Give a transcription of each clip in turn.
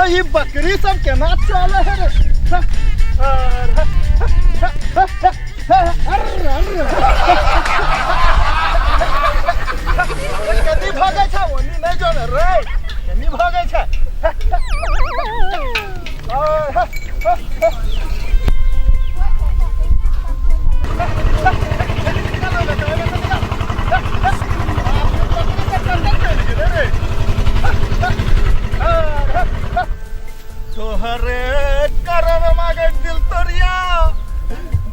रे ई बकरी सब केना चले है रे कनी भागै छै ओनी नहि जो रे कनी भागै छै। तोहरे करम मागे दिल तोरिया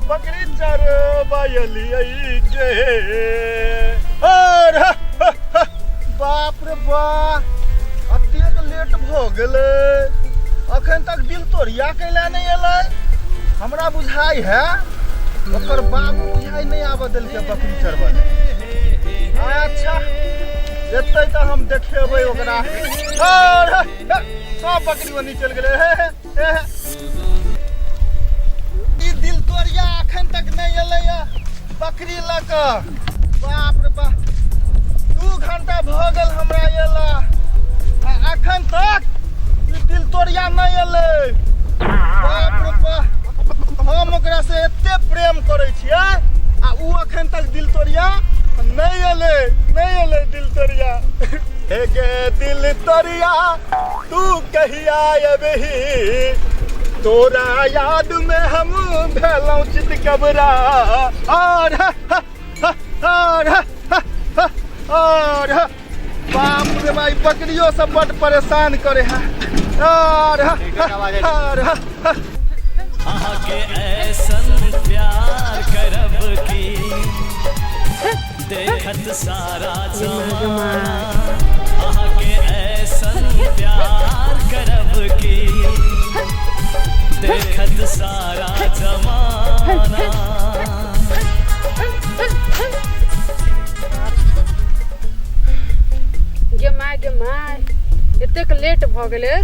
बकरी चर बायली गे और बाप रे बा अतेक लेट भऽ गेलै अखन तक दिल तोरिया कैला नहि एलै। हमरा बुझाइ है ओकर बाबू बुझाइ नहि आबऽ देलकै बकरी चरबऽ लए। अच्छा एतै तऽ हम देखेबै ओकरा। और सब बकरी ओनी चलि गेलै। हे हे हे हे। ई दिल तोरिया अखन तक नहि एलैया बकरी लऽ कऽ। बाप रे बाप 2 घंटा भऽ गेल हमरा एला आ अखन तक ई दिल तोरिया नहि एलै। बाप रे बाप हम ओकरा से एते प्रेम करै छियै आ उ अखन तक दिल तोरिया नहि एलै नहि एलै दिल तोरिया। हे गे दिल तोरिया तू कहिया अबही तोरा याद में हम भेलौं चित कबरा। और और और बाप रे भाई बकरियो सब बड परेशान करे है। और और अहाँके ऐसन प्यार करब की देखत सारा जमाना। अहाँके ऐसन प्यार करब की देखत सारा जमाना। गे माय गे माय एतेक लेट भऽ गेलै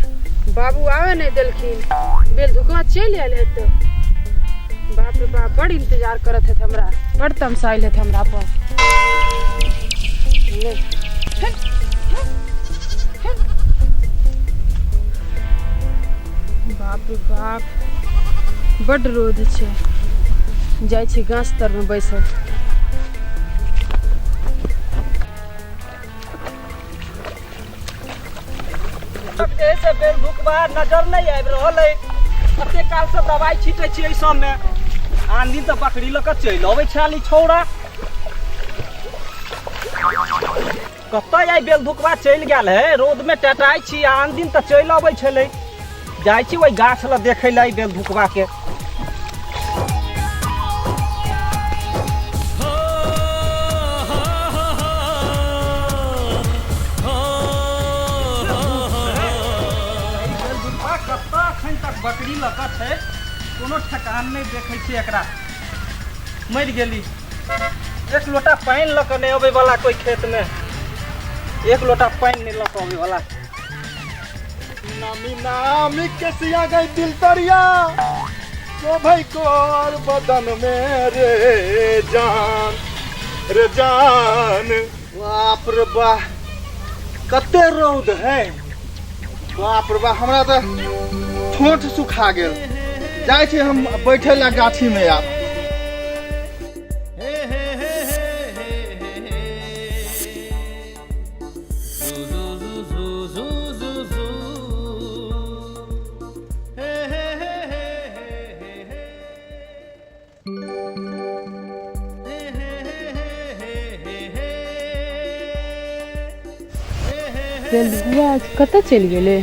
बाबू आबे नहि देलखिन बेल धुकवा चलि आयल हेतै। बाप रे बाप बड़ इंतजार करत हेत हमरा बड़ तमसाइल हेत हमरा पर। ले। बाप रे बाप बड रौद छै जाइ छी गाछ तरमे बैसल। से बेल धुकबा नजर नहीं आबि रहल है। कते काल से दवाई छीटे छियै सब में आन दिन तऽ बकरी लऽ कऽ चलि अबै छल ई छौड़ा। कतऽ आइ बेल धुकबा चलि गेल है रौद में टटाइ छी आन दिन तऽ चलि अबै छलै। जाइ छी ओहि गाछ लग देखै लए बेल धुकबा के। कतऽ अखन तक बकरी लऽ कऽ छै कोनो ठेकान नहि देखै छी एकरा। मरि गेली एक लोटा पानि लऽ कऽ नहि अबै वाला कोई खेत में एक लोटा पानि नहि लऽ कऽ अबै वाला। नामी नामी केसिया गई दिल तरिया शोभै कोर बदन में रे जान रे जान। बाप रे बा कते रौद है। बाप रे बा हमरा तऽ ठोंठ सुखा गेल। जाइ छी हम बैठे ला गाछी में आब। बेलुआ कतऽ चलि गेलै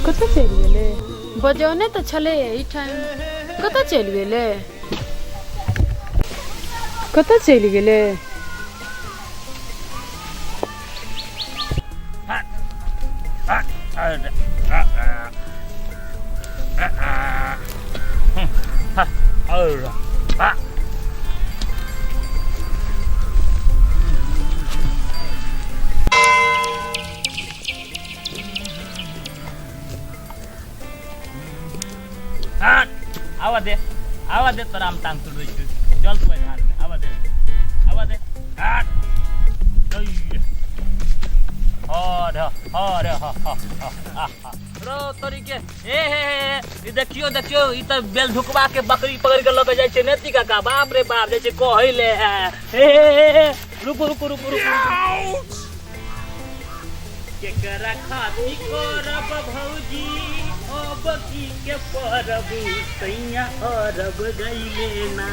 कतऽ चलि गेलै बजौने तऽ छलै एहिठाम कतऽ चलि गेलै कतऽ चलि गेलै। आवा दे आवा दे तोरा हम टांग तोड़बै छी चल तू धार में आवा दे आवा दे। हर हर ह ह ह आ हा रो तोरी के ए हे हे ई देखियो देखियो ई त बेल धुकवा के बकरी पकड़ के लऽ के जाइ छै नेती काका बाप रे बाप जाइ छै कहै ले हे हे हे हे रुकू रुकू रुकू रुकू केकरा खाती करब भौजी अब की के परब सैया अरब गइले ना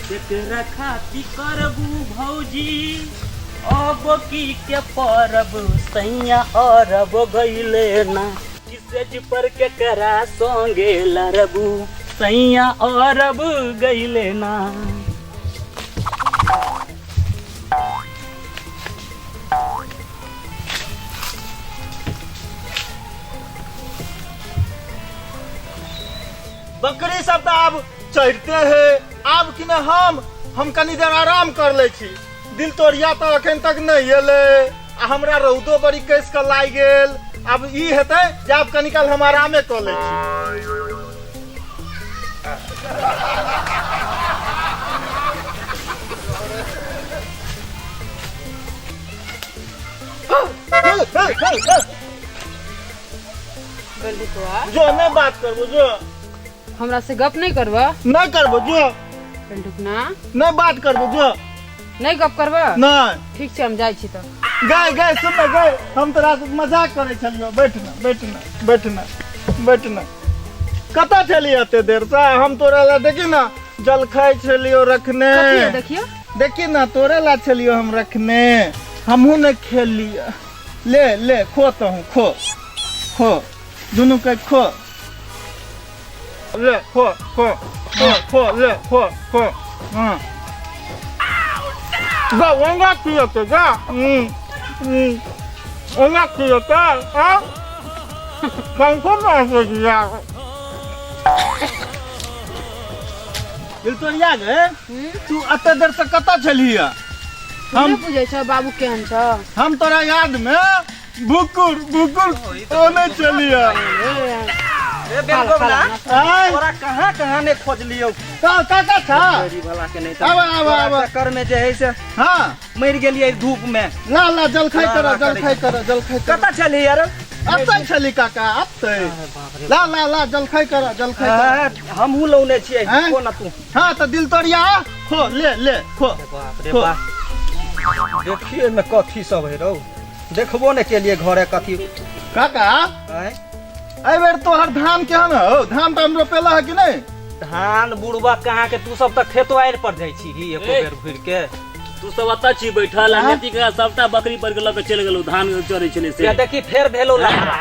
केकरा खाती करबू भौजी अब की के परब सैया अरब गइले ना सेज पर केकरा संगे लड़बू सैया अरब गइले ना। बकरी सब तऽ आब चढ़ते है, आब कि ने हम कनी देर आराम कर लै छी। दिल तोड़िया तऽ अखन तक नहि एलै आ हमरा रौदो बड़ी कस के लागि गेल। आब ई हेतै जे आब कनी काल हम आरामे कऽ लै छी। बेलुकवा जो नहीं बात करबो जो। हमरा से गप नहीं करबा? नहीं करबो जो। बेलुकना नहीं बात करबो जो। नहीं गप करबा? नहीं। ठीक छै, हम जाइ छी तऽ। गए गए सुन ना गए, हम तोरा से मजाक करै छलियो। बैठ ना बैठ ना बैठ ना बैठ ना। कतऽ छलियै एते देर से? हम तोरा ला देखी ना जलखै छलियो रखने। कथी है देखियो? देखी ना तोरे ला छलियो हम रखने, हमहूँ नहीं खेलिए। ले ले खो तहूँ खो खो दुनू के खो ले खो खो खो खो ले खो खो। हाँ जा ओंगा खियते जा। ओंगा खियते हाँ कंको मार दिया। दिलतोरिया गे तू एते देर से कतऽ छलियै? हम बुझै छ बाबू केहन छ? हम तोरा याद में भुकुर भुकुर ओने चलिया। ए बेलगोबना, आय। तोरा कहाँ कहाँ ने खोजलियौ? का का का था? गरीब वाला के नहीं आवा, आवा, तोरा आवा। चक्कर में जे है से हाँ। मरि गेलियै धूप में। ला ला जलखै ला, करो, ला, जलखै करो, जलखै करो। कतऽ छली यार? अतै छली काका, अतै। ला ला ला जलखै करो, जलखै करो। हमहूँ लौने छियै, आँय? खो ना तू। हाँ तऽ दिल तोड़िया खो ले ले खो। बाप रे खो। बाप, देखिए एहिमे कथी सब है रौ, देखबो ने केलिए घरे कथी। काका आँय? एहि बेर तोहर धान केहन हौ? धान तान रोपेला है कि नहीं? धान बुढ़बा कहाँ के, तू सब तऽ खेतो आरि पर जाइ छी ही एको ए। बेर घुरि के। तू सब एतऽ छी बैठल आ नेती के सबटा बकरी पर के लऽ के चलि गेलौ धान चरै छलै से। या देखी फेर भेलो लफड़ा,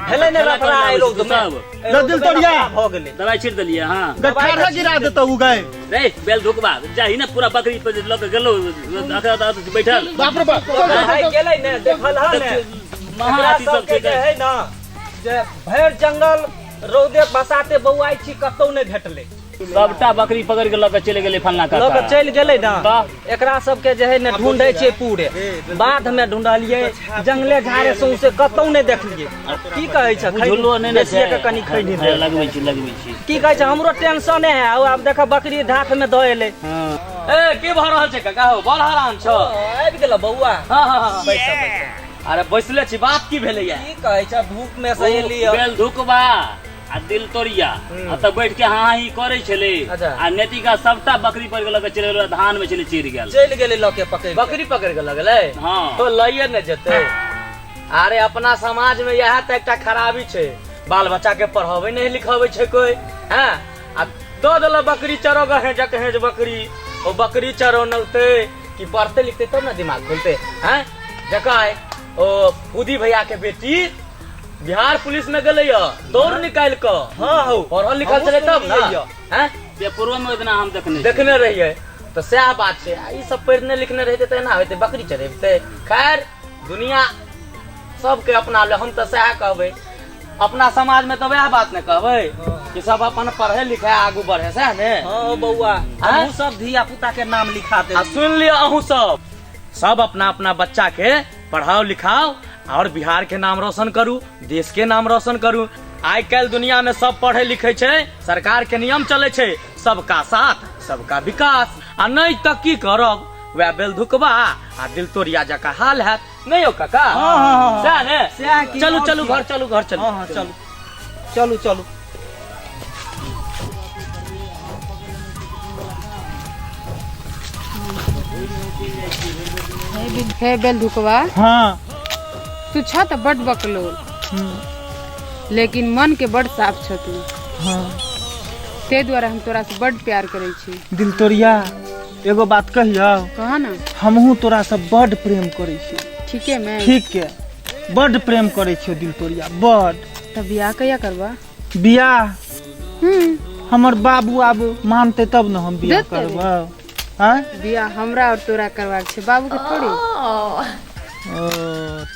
भेलै ने खेला लफड़ा कर एहि रौद तू में। सब। एहि रौद दिल में तोड़िया। लफड़ा भऽ गेलै। दवाई छिट देलियै हाँ। गठारा गिरा देतौ उ गाय। रे बेल धुकबा जाही ने पूरा बकरी पर लऽ के गेलौ अखन तऽ बैठल। बाप रे बाप, चल, चल, हाय चल। गेलै ने देखल हँ ने। महा एकरा अथी सब सबके छै जे है ना जे भरि जंगल रौदे बसाते बौआइ छी, कतौ नहि भेटलै। सबटा बकरी पकड़ के लऽ के चलि गेलै फलना लऽ के काका। चलि गेलै ना। तऽ? एकरा सबके जे है ने ढूंढै छियै पूरे बाध में ढूंढलियै, जंगले झाड़े सौंसे कतौ नहि देखलियै। की कहै छ? बुझलो नहि ने बेचिए छै। के कनि खैनी दे। लगबै छी लगबै छी। की कहै छ? हमरो टेंशन है। आब देख बकरी ढाठ में दऽ एलै। हाँ। ए की भऽ रहल छै काका हौ? बड़ हरान छौ। आबि गेल बौआ। हाँ, हाँ, हाँ। बैस बैस। अरे बैसले छी, बात की भेलैया? की कहै छ? धूप में से एली हँ। बेल धुकबा आ दिल तोड़िया आ तऽ बैठ के हाँ ही करै छलै। अच्छा। आ नेतिका सबटा बकरी पर के लऽ के चलि गेलै, धान में छलै चिर गेल। चलि गेलै लऽ के पकड़ि के। बकरी पकड़ के लऽ गेलै? हाँ। तो लइए ने जेतै। अरे अपना समाज में इएह तऽ एकटा खराबी छै, बाल बच्चा के पढ़ाबै नहि लिखाबै छै कोइ। हैं आ दऽ देलक बकरी चरो गे, हेजक हेज बकरी, ओ बकरी चरौनौतै कि पढ़तै लिखतै तब ने दिमाग खुलतै। हैं देखै ओ फूदी भैया के बेटी बिहार पुलिस में गेलै यऽ दौड़ निकालि कऽ। हाँ हौ। पढ़ल लिखल छलै तब ने। हमहूँ सुनलियै। हैं पेपरो में ओतना हम देखने देखने रहियै तऽ सएह बात छै। आ ई सब पढ़ने लिखने रहितै तऽ एना होइतै, बकरी चढ़ेबतै। खैर दुनिया सबके अपना ले, हम तऽ सएह कहबै अपना समाज में तऽ वएह बात ने कहबै कि सब अपन पढ़े लिखे आगू बढ़े, सएह ने? हाँ बौआ, हमहूँ सब धिया पुता के नाम लिखा देबै। आ सुनि लिअ अहूँ सब, सब अपना अपना बच्चा के पढ़ाओ लिखाओ और बिहार के नाम रोशन करू, देश के नाम रोशन करू। आइ काल्हि दुनिया में सब पढ़े लिखे छै, सरकार के नियम चले छै, सबका साथ सबका विकास। आ नहीं तऽ की करब, वएह बेलधुकबा आ दिलतोरिया जकाँ हाल हैत। नहीं हो काका? हाँ, हाँ, हाँ। सएह ने? सएह की, चलू और चलू की। घर चलू, घर चलू। हाँ हाँ चलू चलू चलू। हे बेल धुकवा। हाँ। तू छ त बड बकलोल, लेकिन मन के बड साफ छ तू। हाँ। ते द्वारा हम तोरा से बड प्यार करै छी। दिल तोरिया एगो बात कहियो? कह ना। हमहूँ तोरा से बड प्रेम करै छी। ठीके में? ठीक है, बड प्रेम करै छियो दिल तोरिया, बड। तब बियाह कहिया करबा? बियाह? हम्म। हमर बाबू आब मानते तब न हम बियाह देते रे। करबै। आँय? बियाह हमरा और तोरा करबाक छै, बाबू के थोड़ी। ओ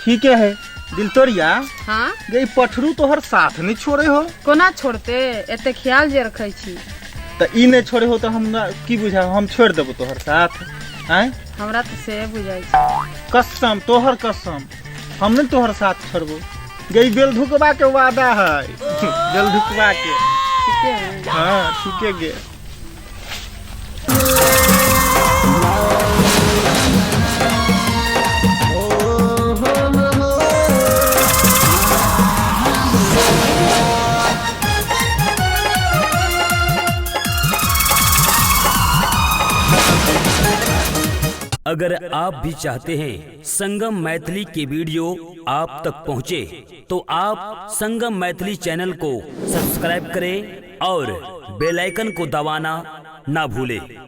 ठीके है दिल तोरिया। हाँ। गे पठरू तोहर साथ नहीं छोड़े हो? कोना छोड़ते, एते ख्याल जे रखै छी। त ई नहीं छोड़े हो त हम की बुझा, हम छोड़ देबो तोहर साथ? आँय? हमरा त से बुझाइ छै। कसम तोहर कसम, हम नहीं तोहर साथ छोड़बो। गे बेल धुकबा के वादा है, बेल धुकबा के। ठीके है। हाँ ठीके गे। अगर आप भी चाहते हैं संगम मैथिली के वीडियो आप तक पहुंचे, तो आप संगम मैथिली चैनल को सब्सक्राइब करें और बेल आइकन को दबाना ना भूलें।